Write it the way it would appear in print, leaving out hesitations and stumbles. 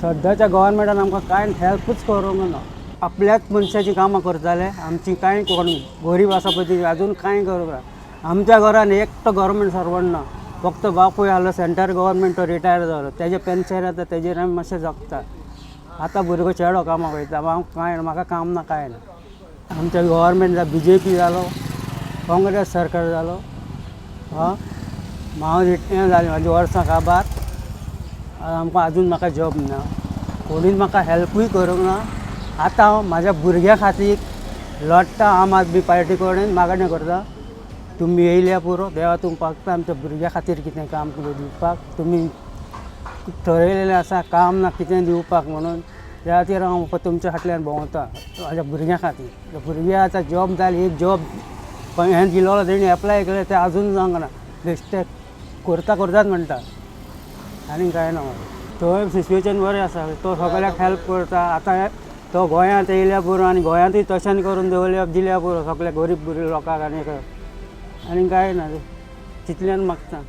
सद्याच्या गव्हर्मेंटान आमकां कांय हेल्पूच करूंक ना. आपल्याच मनशाचीं कामां करताले, आमची कांय कोण गरीब आसा पळय ती अजून कांय करूंक ना. आमच्या घरान एकटो गव्हर्मेंट सर्वंट ना, फक्त बापूय आहलो सेंट्रल गव्हर्मेंट, तो रिटायर जालो, तेजें पेन्शन येता, तेजेर आमी मातशें जगता. आतां भुरगो चेडो कामाक वयता, हांव कांय म्हाका काम ना कांय ना. आमच्या गव्हर्मेंट बीजेपी जालो, काँग्रेस सरकार जालो. हां, हांव रिटायर जालें म्हाजी वर्सां काबार, आमकां अजून म्हाका जॉब ना, कोणीच म्हाका हेल्पूय करूंक ना. आतां हांव म्हाज्या भुरग्यां खातीर लडटा, आम आदमी पार्टी कडेन मागणें करता, तुमी येयल्या पुरो देवा, तुमकां फक्त आमच्या भुरग्यां खातीर कितें काम कितें दिवपाक तुमी ठरयलेलें आसा, काम ना कितें दिवपाक म्हणून त्या खातीर हांव तुमच्या फाटल्यान भोंवता म्हाज्या भुरग्यां खातीर. भुरगे आतां जॉब जाली, एक जॉब हें दिलोलो तेणी एप्लाय केलें, तें अजून जावंक ना, बेश्टें करता करतात म्हणटा, आनी कांय ना. थंय सिचुएशन बरें आसा, तो सगळ्याक हेल्प करता. आतां तो गोंयांत येयल्या पुरो आनी गोंयांतूय तशें करून दवरल्या दिल्या पुरो सगल्या गरीब गरीब लोकांक, आनी आनी कांय ना, तितल्यान मागता.